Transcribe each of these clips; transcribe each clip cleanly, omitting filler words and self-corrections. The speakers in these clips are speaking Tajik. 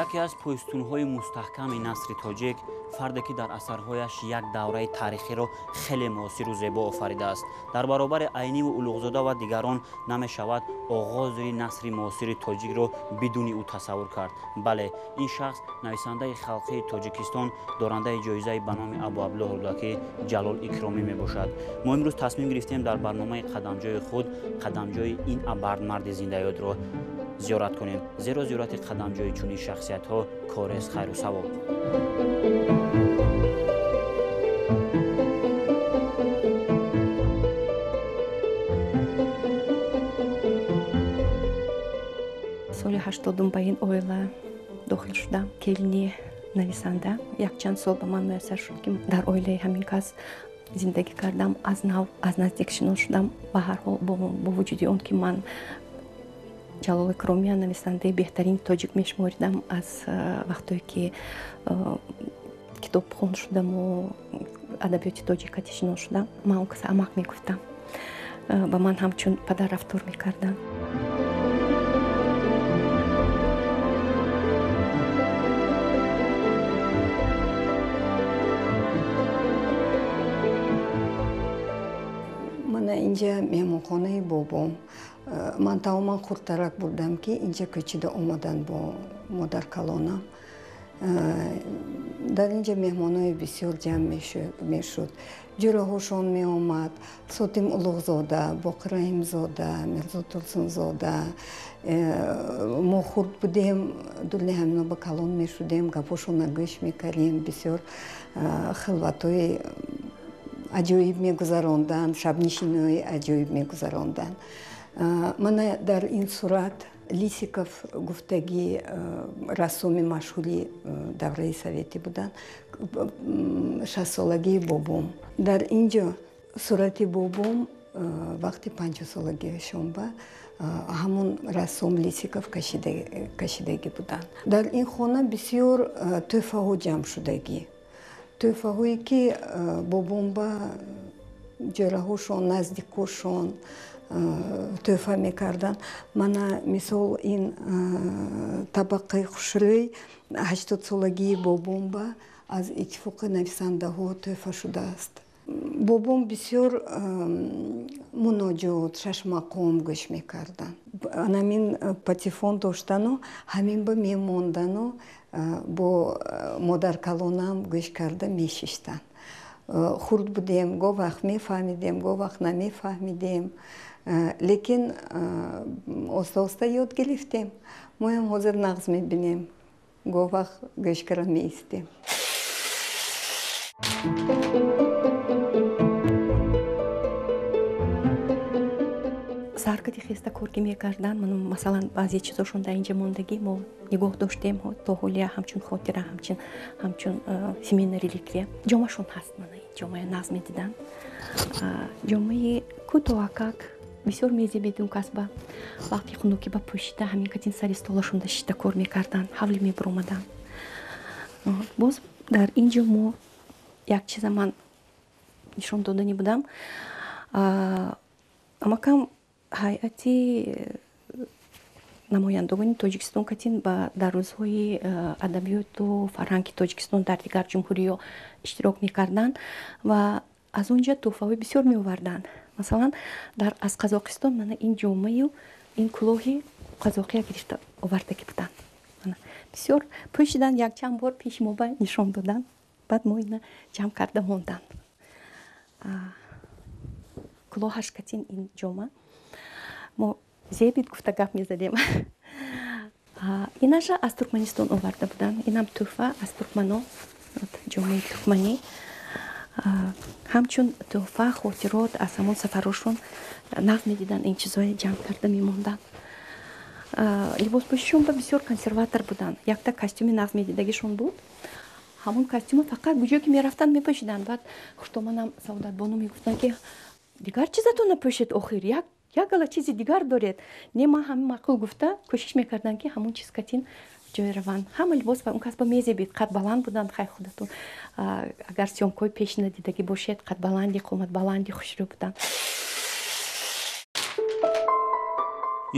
Яке аз пойстунҳои мустаҳками насри тоҷик, фарде ки дар асарҳояш як давраи таърихиро хеле муосиру зебо офаридааст. Дар баробари Айниву Улуғзода ва дигарон намешавад оғози насри муосири тоҷикро бидуни ӯ тасаввур кард. Бале, ин шахс нависандаи халқии Тоҷикистон, дорандаи ҷоизаи ба номи Абуабдуллоҳ Рӯдакӣ Ҷалол Икромӣ мебошад. Мо имрӯз тасмим гирифтем дар барномаи қадамҷои худ қадамҷои ин абардмарди зиндаёдро зиёрат кунем, зеро зиёрати қадамҷои чунин шахсиятҳо корест хайру савоб. Соли 80-ум ба ин оила дохил шудам. Келини нависанда. Якчанд сол ба ман муяссар шуд, ки дар оилаи ҳамин кас зиндагӣ кардам, аз нав аз наздик шинос шудам. Ба ҳар ҳол, бо вуҷуди он ки ман Ҷалол Икромия нависандаи беҳтарини тоҷик мешуморидам, аз вақтое ки китобхон шудаму адабиёти тоҷикати шинос шудам, ман он каса амак мегуфтам. Ба ман ҳамчун падар рафтор мекарданд. Мана инҷа меҳмонхонаи бобом. Ман тамоман хурдтарак будам, ки инҷа кӯчида омаданд бо модаркалонам. Дар инҷа меҳмонҳои бисёр ҷамъ мешуд. Ҷӯраҳошон меомад: Сотим Улуғзода, Боқир Раҳимзода, Мирзо Турсунзода. Мо хурд будем, дули ҳамино ба калон мешудем, гапҳошонро гӯш мекардем. Бисёр хилватҳои аҷоиб мегузаронданд, шабнишиниҳои аҷоиб мегузаронданд. Мана дар ин сурат Лисиков гуфтагӣ, рассоми машҳури давраи советӣ буданд, 60-солагии бобом. Дар ин ҷо сурати бобом вақти 50-солагиашон ба ҳамон рассом Лисиков кашидагӣ буданд. Дар ин хона бисёр тӯҳфаҳо ҷамъ шудагӣ, тӯҳфаҳое ки бобом ба ҷӯраҳошон, наздикошон тӯҳфа мекарданд. Мана мисол ин табақаи хушрӯй 80-солагии бобом ба аз иттифоқи нависандаҳо тӯҳфа шудааст. Бобом бисёр муноҷот, шашмақом гӯш мекарданд. Анамин патефон доштану ҳамин ба мемондану бо модаркалонам гӯш карда мешиштанд. Хурд будем, гоҳ вақт мефаҳмидем, гоҳ вақт намефаҳмидем, лекин оста оста ёд гирифтем. Моям ҳозир нағз мебинем, гоҳ вақт гӯш карда меистем. Саркати хеста коргӣ мекарданд. Масалан, баъзе чизошон дар инҷа мондагӣ мо нигоҳ доштем то ҳолия, ҳамчун хотира, ҳамчун семейная реликвия. Ҷомашон ҳаст, мана ин ҷомая нағз медиданд. Ҷомаи кӯтоҳакак бисёр мезебед он касба. Вақти хунукӣ ба пӯшида ҳамин катин сари столашонда шишта кор мекарданд, ҳавлӣ мебуромаданд. Боз дар ин ҷо мо як чиза ман нишон додани будам. Амакам ҳайати намояндагони Тоҷикистон катин ба дар рӯзҳои адабиёту фарҳанги Тоҷикистон дар дигар ҷумҳуриҳо иштирок мекарданд ва аз он ҷо тӯҳфаҳои бисёр меоварданд. Масалан, аз Қазоқистон мана ин ҷомаю ин кулоҳи қазоқия гирифта овардагӣ буданд. Бисёр пӯшиданд, якчанд бор пеши мо ба нишон доданд, баъд мо ина ҷамъ карда монданд. Кулоҳаш катин ин ҷома мо зебид гуфта гап мезадем. Инаша аз Туркманистон оварда буданд. Инам тӯҳфа аз туркмано, ҷомаи туркманӣ, ҳамчун тӯҳфа, хотирот аз ҳамон сафарошон нағз медиданд, ин чизҳое ҷамъ карда мемонданд. Либоспӯшишон ба бисёр консерватор буданд. Якта костюми нағз медидагишон буд, ҳамон костюма фақат куҷо ки мерафтанд мепӯшиданд. Баъд хуштоманам Саодатбону мегуфтанд, ки дигар чизатон напӯшед, охир як гала чизи дигар доред. Не, ман ҳамин маъқул гуфта кӯшиш мекардам, ки ҳамон чиз катин ҷой раванд. Ҳама либос ва он кас ба мезебид, қад баланд буданд. Хай, худатон агар съёмкаҳои пешина дидагӣ бошед, қад баланди, қомат баланди, хушрӯ буданд.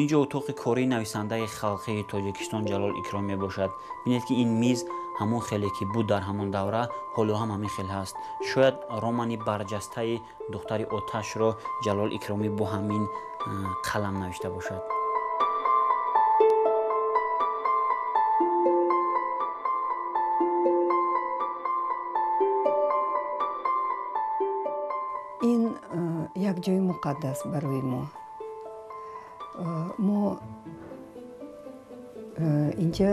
Инҷо утоқи кории нависандаи халқии Тоҷикистон Ҷалол Икромӣ мебошад. Бинед, ки ин миз ҳамон хеле ки буд дар ҳамон давра, ҳоло ҳам ҳамин хел ҳаст. Шояд романи барҷастаи «Духтари оташро» Ҷалол Икромӣ бо ҳамин қалам навишта бошад. Ин як ҷои муқаддас барои мо. Мо инҷа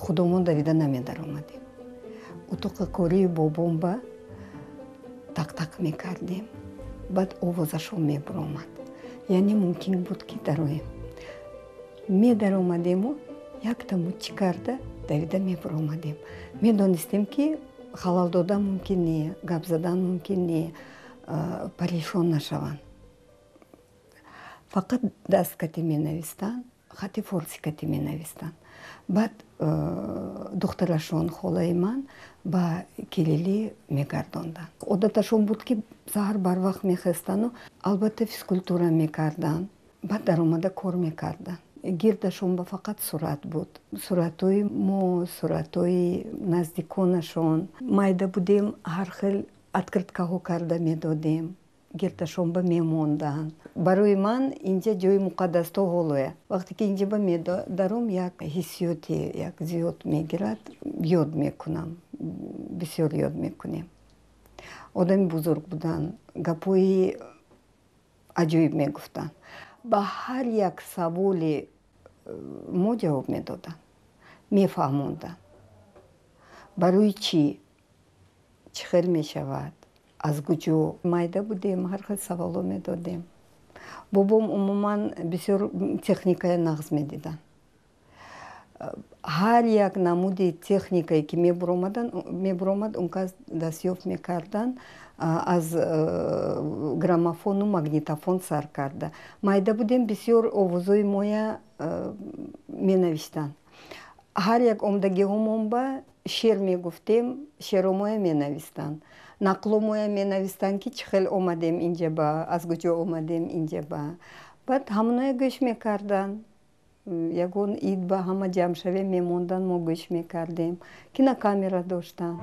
худомон давида намедаромадем. Утоқи кории бобомба тақ-тақ мекардем, баъд овозашон мебуромад, яъне мумкин буд, ки дароем. Медаромадему якта муччӣ карда давида мебуромадем. Медонистем, ки халал додан мумкин не, гап задан мумкин не, парешон нашаванд. Фақат даст кати менавистанд, хати форсӣ кати менавистанд. Баъд духтарашон, холаи ман, ба кирилӣ мегардонданд. Одаташон буд, ки саҳар барвақт мехестану, албатта, физкультура мекарданд, баъд даромада кор мекарданд. Гирдашон ба фақат сурат буд, суратҳои мо, суратҳои наздиконашон. Майда будем, ҳар хел открыткаҳо карда медодем, гирдашон ба мемонданд. Барои ман инҷа ҷои муқаддас то ҳолоя. Вақте ки инҷа ба медаром, як ҳиссиёте як зиёд мегирад, ёд мекунам, бисёр ёд мекунем. Одами бузург буданд, гапҳои аҷоиб мегуфтанд, ба ҳар як саволи мо ҷавоб медоданд, мефаҳмонданд, барои чӣ, чӣ хел мешавад, аз куҷо. Майда будем, ҳар хел саволо медодем. Бобом умуман бисёр техникая нағз медиданд. Ҳар як намуди техникае ки мебуромад, он кас дастёфт мекарданд, аз граммофону магнитофон сар карда. Майда будем, бисёр овозои моя менавиштанд. Ҳар як омдагиҳомон ба шеър мегуфтем, шеъромоя менавистанд, нақломоя менавистанд, ки чӣ хел омадем инҷа ба, аз куҷо омадем инҷа ба. Баъд ҳамоная гӯш мекарданд. Ягон ид ба ҳама ҷамъ шавем, мемонданд, мо гӯш мекардем. Кинокамера доштанд.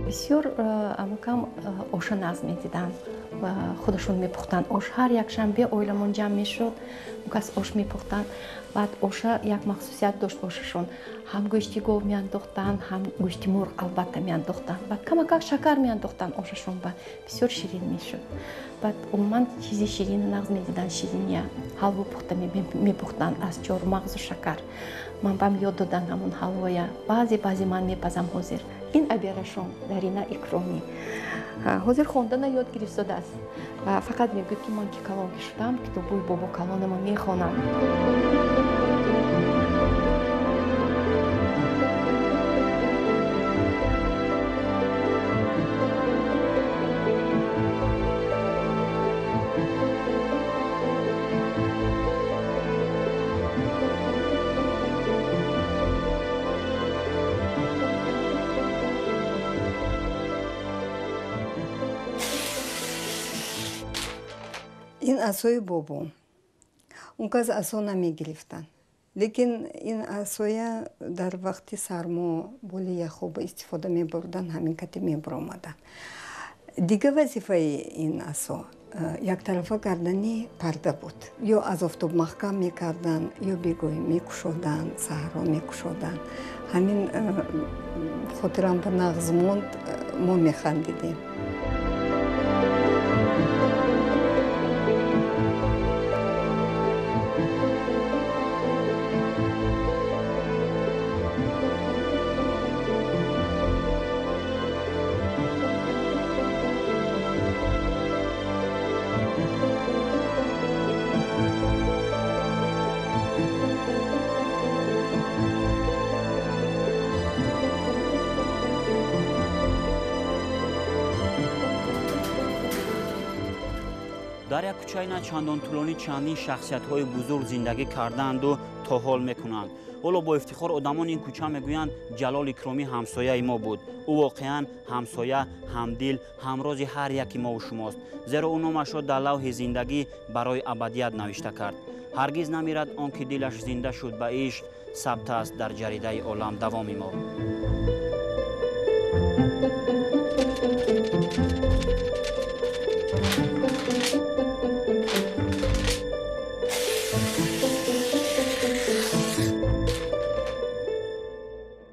Бисёр амакам оша нағз медиданд ва худашон мепухтанд ош. Ҳар якшанбе оиламон ҷамъ мешуд, кас ош мепухтанд. Баъд оша як махсусият дошт ошашон: ҳам гӯшти гов меандохтанд, ҳам гӯшти мурғ албатта меандохтанд, баъд камакак шакар меандохтанд ошашон, ба бисёр ширин мешуд. Баъд умуман чизи ширина нағз медиданд, шириния, ҳалво пухта мепухтанд аз чормағзу шакар. Ман бам ёд доданд ҳамон ҳалвоя, баъзе баъзе ман мепазам ҳозир. Ин аберашон Дарина Икромӣ ҳозир хондана ёд гирифтодааст ва фақат мегӯяд, ки ман ки калон ки шудам, китобҳои бобо калонама мехонам. Ин асои бобом. Он кас асо намегирифтанд, лекин ин асоя дар вақти сармо, боли яхоба истифода мебурданд, ҳамин кати мебуромаданд. Дигар вазифаи ин асо яктарафа кардани парда буд. Ё аз офтоб маҳкам мекарданд, ё бегоҳӣ мекушоданд, саҳро мекушоданд. Ҳамин хотирам ба нағз монд, мо механдидем. Дар як кӯчаи на чандон тӯлонӣ чандин шахсиятҳои бузург зиндагӣ кардаанду то ҳол мекунанд. Ҳоло бо ифтихор одамони ин кӯча мегӯянд: Ҷалол Икромӣ ҳамсояи мо буд. Ӯ воқеан ҳамсоя, ҳамдил, ҳамрози ҳар яки мову шумост, зеро ӯ номашро дар лавҳи зиндагӣ барои абадият навишта кард. Ҳаргиз намирад он ки дилаш зинда шуд ба ишқ, сабт аст дар ҷаридаи олам давоми мо.